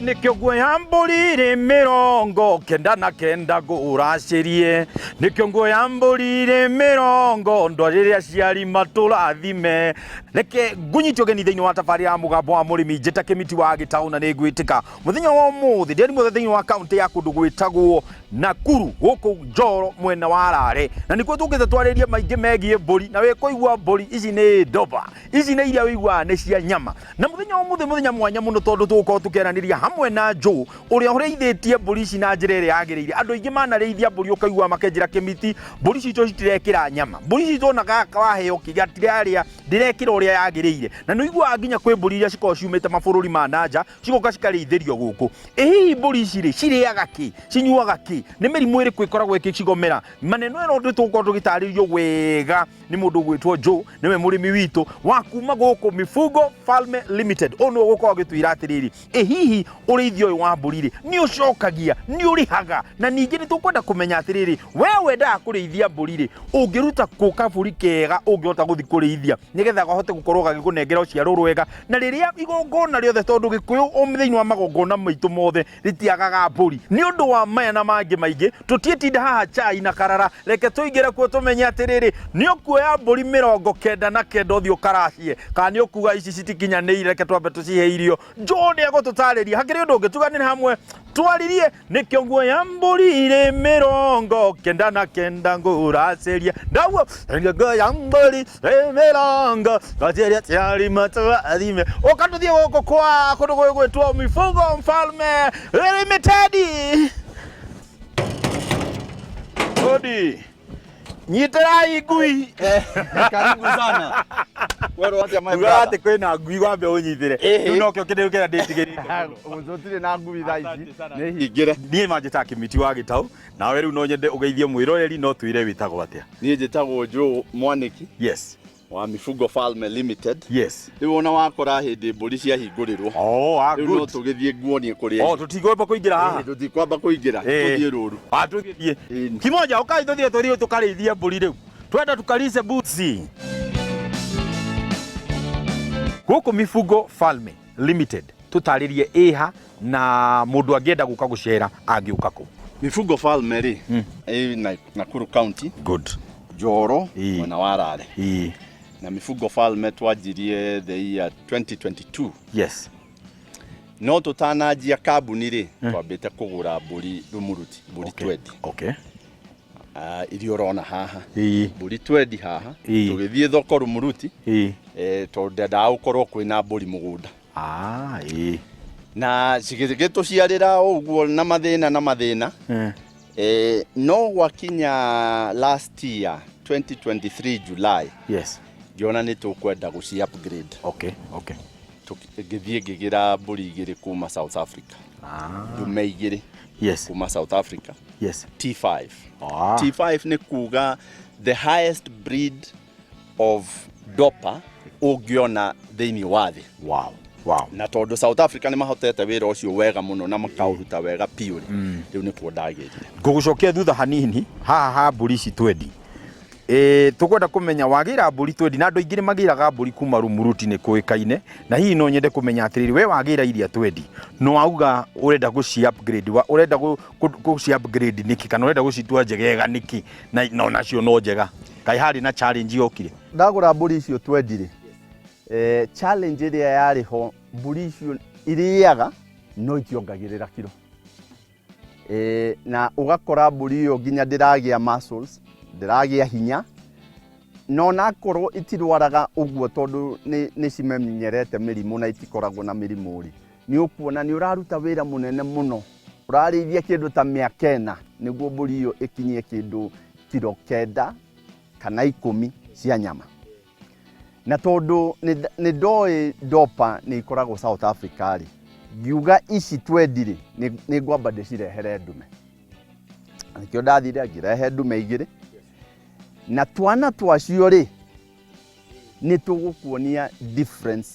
Nĩkĩo nguoya mbũri rĩ 99 ngũracĩrie. Nĩkĩo nguoya mbũri rĩ mĩrongo ndwarĩre aciari matũrathime. Reke ngũnyite ũgeni thĩinĩ wa tabarĩra ya Mũgambo wa Mũrĩmi. Njĩta Kĩmiti wa Gĩtaũ na nĩ ngwĩtĩka mũthenya wa ũmũthĩ ndĩrĩ muothe thĩinĩ wa kaũntĩ ya kũndũ gwĩtagwo Nakuru gũkũ Njoro mwena wa Rare, na nĩkuo tũkĩte twarĩrie maingĩ megiĩ mbũri. Na wĩkũigua mbũri ici nĩ ndoba, ici nĩ iria wĩiguaga nĩ cia nyama. Na mũthenya wa ũmũthĩ mũthenya mwanya mũno, tondũ tũgũkorwo tũkĩaranĩria hamwe na Joe ũrĩa ũrĩithĩtie mbũri ici na njĩra ĩrĩa yagĩrĩire. Andũ aingĩ manarĩithia mbũri ũkaigua makenjĩra, "Kĩmiti, mbũri citũ citirekĩra nyama, mbũri citũ ona gaka waheo gatirarĩa, ndĩrekĩra ũrĩa yagĩrĩire." Na nĩ ũiguaga nginya kwĩ mbũri iria cikoragwo ciumĩte mabũrũri ma nanja cigoka cikarĩithĩrio gũkũ. Ĩ hihi mbũri ici rĩ, cirĩaga kĩ, cinyuaga kĩ, nĩ mĩrimũ ĩrĩkũ ĩkoragwo ĩkĩcigomera? Maneno ĩno nĩ tũgũkorwo tũgĩtarĩrio wega nĩ mũndũ ũgwĩtwo Joe, nĩwe mũrĩmi witũ wa kuma gũkũ Mifugo Falme Limited. Ũyũ nĩwe ũgũkorwo agĩtwĩra atĩrĩrĩ, ĩ hihi ũrĩithia ũyũ wa mbũri rĩ, nĩ ũcokagia, nĩ ũrĩhaga? Na ningĩ nĩ tũkwenda kũmenya atĩrĩrĩ, we wendaga kũrĩithia mbũri rĩ, ũngĩruta kũ kabũri kega ũngĩhota gũthiĩ kũrĩithia nĩgetha kahote gũkorwo gagĩkũnengera ũciaro rwega, na rĩrĩa igongona rĩothe, tondũ Gĩkũyũ thĩinĩ wa magongona maitũ mothe rĩtiagaga mbũri. Nĩ ũndũ wa maya na mangĩ maingĩ, tũtiĩtinda haha chai na karara. Reke tũingĩre kuo tũmenye atĩrĩrĩ, nĩ ũkuoya mbũri 99 ũthiĩ ũkaracie, kana nĩ ũkuga ici citikinyanĩire, reke twambe tũcihe irio? Joe nĩ egũtũtarĩria. Hakĩrĩ ũndũ ũngĩ, tuganĩre hamwe twaririe. Nĩkĩo nguoya mbũri rĩ 99 ngũracĩria ndaguo nguoya mbũri rĩ mĩrongo ngacĩria ciari matũrathime. Ũka tũthiĩ gũkũ kwa kũndũ gwĩgwĩtwo Mifugo Mfalme Limited. Odi, nyitĩrai ngui. Karibu sana. Werwo atĩa, my Uga brother? atĩ kwĩna ngui, wambe ũnyitĩre. Ĩhĩ. Rĩu nokĩo kĩndũ kĩrĩa ndĩtigĩrĩte mũno. Tũtirĩ na ngui thaa ici. Asante sana. Nĩ hingĩre. Niĩ manjĩtaga Kĩmiti wa Gĩtaũ. Nawe rĩu no nyende ũgeithie mwĩroreri, no twĩre wĩtagwo atĩa? Niĩ njĩtagwo Joe Mwanĩki wa Mifugo Falme Limited. Rĩu ona wakora hĩndĩ mbũri ciahingũrĩrwo. Oh, ah, Rĩu no good. tũgĩthiĩ nguonie kũrĩa. Oh, tũtigwamba kũingĩra haha? Ĩĩ, tũtikwamba kũingĩra. Tũthiĩ rũru. Ah, tũthiĩ. Ĩĩ. Kimoja, ũkai tũthiĩ tũkarĩithie mbũri rĩu. Twenda tukalice mbuzi. Gũkũ Mifugo Falme Limited, tũtarĩrie ĩha, na mũndũ angĩenda gũka gũcera angĩũka kũ? Mifugo Falme rĩ, ĩ Nakuru County, Njoro, mwena wa Rare. Na Mifugo Falme twanjirie the year 2022. No tũtananjia kambuni rĩ, twambĩte kũgũra mbũri Rumuruti, mbũri 20. Ah, iria ũrona haha. Mbũri 20 haha. Tũgĩthiĩ thoko Rumuruti, tondũ ndendaga gũkorwo kwĩna mbũri mũgũnda. Ah, ĩĩ. Na cigĩtũciarĩra ũguo na mathĩna na mathĩna. No gwakinya last year 2023 July, ngĩona nĩ tũkwenda gũci upgrade. Ngĩthiĩ ngĩgĩra mbũri igĩrĩ kuma South Africa. Ndume igĩrĩ kuma South Africa. T5. T5 nĩ kuga the highest breed of Dorper ũngĩona thĩinĩ wa thĩ. Na tondũ South Africa nĩ mahotete wĩra ũcio wega mũno na makaũruta wega biũ rĩ, rĩu nĩkuo ndagĩrire. Ngũgũcokia thutha hanini haha ha mbũri ici 20. Ĩ tũkwenda kũmenya wagĩra mbũri 20, na andũ aingĩ nĩ magĩraga mbũri kuma Rumuruti, nĩ kũĩkaine. Na hihi no nyende kũmenya atĩrĩrĩ, we wagĩra iria 20, no wauga ũrenda gũci upgrade, ũrenda gũci upgrade nĩkĩ, kana ũrenda gũcitua njegega nĩkĩ, na onacio no njega? Kaĩ harĩ na challenge yokire? Ndagũra mbũri icio 20 rĩ, challenge ĩrĩa yarĩ ho, mbũri icio irĩaga no itiongagĩrĩra kiro. Na ũgakora mbũri ĩyo nginya ndĩragĩa muscles, ndĩragĩa hinya, na onakorwo itirwaraga ũguo tondũ nĩ cimenyerete mĩrimũ na itikoragwo na mĩrimũ rĩ, nĩ ũkuona nĩ ũraruta wĩra mũnene mũno. Ũrarĩithia kĩndũ ta mĩaka 4 nĩguo mbũri ĩyo ĩkinyie kĩndũ kiro 9 kana 10 cia nyama. Na tondũ nĩ ndoĩ Dorper nĩ ikoragwo South Africa rĩ, ngiuga ici 20 rĩ, nĩ ngwamba ndĩcirehere ndume. Nĩkĩo ndathire ngĩrehe ndume igĩrĩ, na twana twacio rĩ, nĩ tũgũkuonia difference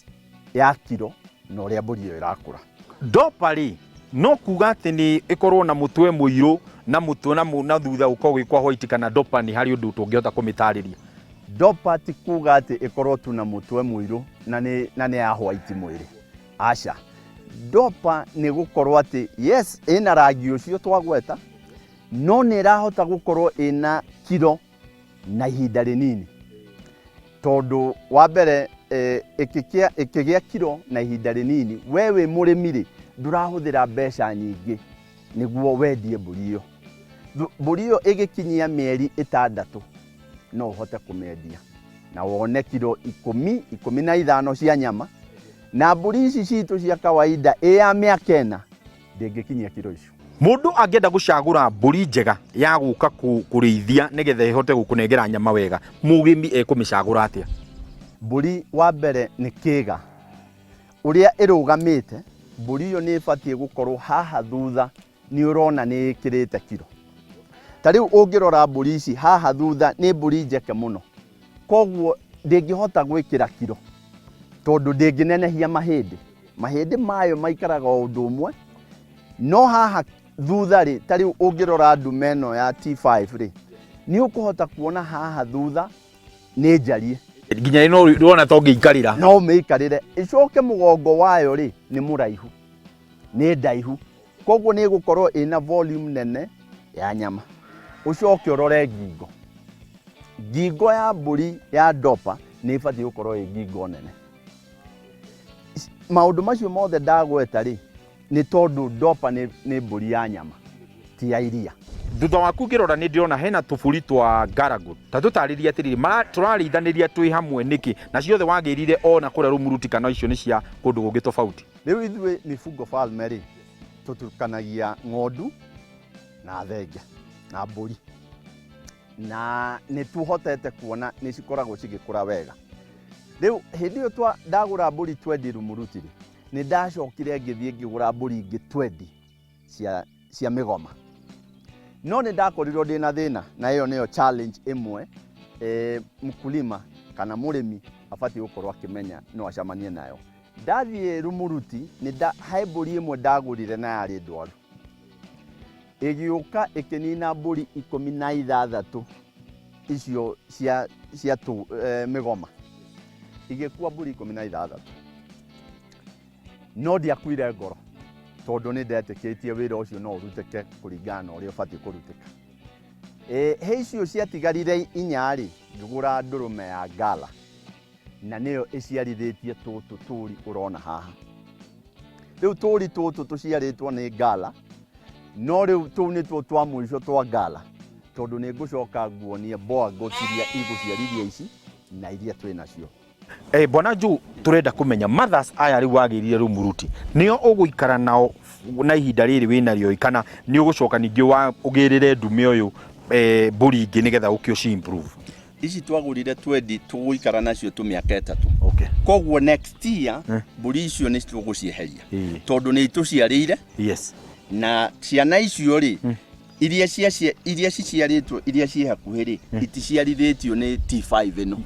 ya kiro na ũrĩa mbũri ĩyo ĩrakũra. Dorper rĩ, no kuga atĩ nĩ ĩkorwo na mũtwe mũirũ na mũtwe na thutha gũkorwo gwĩ kwa white, kana Dorper nĩ harĩ ũndũ tũngĩhota kũmĩtarĩria? Dorper ti kuga atĩ ĩkorwo tu na mũtwe mũirũ na nĩ ya white mwĩrĩ. Aca. Dopa nĩ gũkorwo atĩ yes ĩna rangi ũcio twagweta, no nĩ ĩrahota gũkorwo ĩna kiro na ihinda rĩnini, tondũ wa mbere ĩkĩgĩa kiro na ihinda rĩnini, we wĩ mũrĩmi rĩ, ndũrahũthĩra mbeca nyingĩ nĩguo wendie mbũri ĩyo. Mbũri ĩyo ĩgĩkinyia mĩeri 6 no ũhote kũmĩendia na wone kiro 10, 15 cia nyama. Na mbũri ici citũ cia kawaida ĩ ya mĩaka 4 ndĩngĩkinyia kiro icio. Mũndũ angĩenda gũcagũra mbũri njega ya gũka kũrĩithia nĩgetha ĩhote gũkũnengera nyama wega, mũrĩmi ekũmĩcagũra atĩa? Mbũri wa mbere nĩ kĩga ũrĩa ĩrũgamĩte. Mbũri ĩyo nĩ ĩbatiĩ gũkorwo haha thutha nĩ ũrona nĩ ĩkĩrĩte kiro. Ta rĩu ũngĩrora mbũri ici haha thutha nĩ mbũri njeke mũno, koguo ndĩngĩhota gwĩkĩra kiro tondũ ndĩngĩnenehia mahĩndĩ. Mahĩndĩ mayo maikaraga o ũndũ ũmwe, no haha thutha rĩ, ta rĩu ũngĩrora ndume ĩno ya T5 rĩ, nĩ ũkũhota kuona haha thutha nĩ njarie. Nginya ĩno ndĩrona ta ũngĩikarĩra. No ũmĩikarĩre. Ĩcoke mũgongo wayo rĩ, nĩ mũraihu, nĩ ndaihu, koguo nĩ ĩgũkorwo ĩna volume nene ya nyama. Ũcoke ũrore ngingo. Ngingo ya mbũri ya Dopa nĩ ĩbatiĩ gũkorwo ĩ ngingo nene. Maũndũ macio mothe ndagweta rĩ, nĩ tondũ Dopa nĩ mbũri ya nyama, ti ya iria. Thutha waku ngĩrora nĩ ndĩrona hena tũbũri twa Garagot. Ta tũtarĩrie atĩrĩrĩ, tũrarĩithanĩria twĩ hamwe nĩkĩ? Na ciothe wagĩrire ona kũrĩa Rumuruti kana icio nĩ cia kũndũ kũngĩ tofauti? Rĩu ithuĩ Mifugo Falme rĩ, tũtukanagia ng'ondu na thenge na mbũri, na nĩ tuhotete kuona nĩ cikoragwo cigĩkũra wega. Rĩu hĩndĩ ĩyo ndagũra mbũri 20 Rumuruti rĩ, nĩ ndacokire ngĩthiĩ ngĩgũra mbũri ingĩ 20 cia mĩgoma. No nĩ ndakorirwo ndĩna thĩna, na ĩyo nĩyo challenge ĩmwe mkulima kana mũrĩmi abatiĩ gũkorwo akĩmenya no acemanie nayo. Ndathiĩ Rumuruti, he mbũri ĩmwe ndagũrire na yarĩ ndwaru. Ĩgĩũka ĩkĩnina mbũri 16 icio cia mĩgoma. Igĩkua mbũri 16. No ndiakuire ngoro tondũ nĩ ndetĩkĩtie wĩra ũcio no ũrutĩke kũringana na ũrĩa ũbatiĩ kũrutĩka. He icio ciatigarire 4 rĩ, ngĩgũra ndũrũme ya Gala, na nĩyo ĩciarithĩtie tũtũ tũri ũrona haha. Rĩu tũri tũtũ tũciarĩtwo nĩ Gala, no rĩu tũu nĩtuo twa mũico twa Gala, tondũ nĩ ngũcoka nguonie Boer goat iria igũciarithia ici na iria twĩ nacio. Bwana Joe, turenda kumenya mothers aya riu wagirire Rumuruti nio uguikara nao na ihinda riri wina rio kana ni ugucoka ningi wa ugirire ndume uyu mburi ingi nigetha ukio ci improve? Ici twagurire twendi tuguikara nacio tu miaka 3. Koguo next year mburi icio ni tugũcieheria. Tondu ni ituciarĩire. Na ciana icio rĩ, iria iria ciciarĩtwo iria ciĩ hakuhĩ rĩ, iticiarithĩtio nĩ T5 ĩno.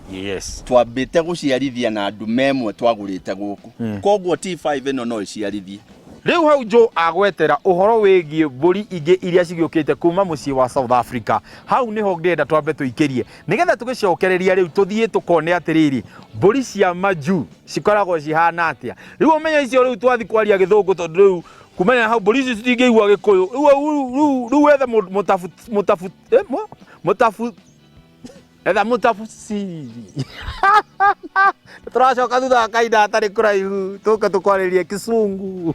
Twambĩte gũciarithia na ndume ĩmwe twagũrĩte gũkũ. Koguo T5 ĩno no ĩciarithie. Rĩu hau Joe agwetera ũhoro wĩgiĩ mbũri ingĩ iria cigĩũkĩte kuma mũciĩ wa South Africa. Hau nĩho ndĩrenda twambe tũikĩrie nĩgetha tũgĩcokereria rĩu tũthiĩ tũkone atĩrĩrĩ, mbũri cia majuu cikoragwo cihana atĩa. Rĩu ũmenye icio rĩu twathi kwaria gĩthũngũ, tondũ rĩu kumania na hau mbũri ici citingĩigua gĩkũyũ. Rĩu wethe mũtabu, mũtabu, mũtabu, etha mũtabusiri. Tũracoka thutha wa kahinda gatarĩ kũraihu tũke tũkwarĩrie kĩcungu.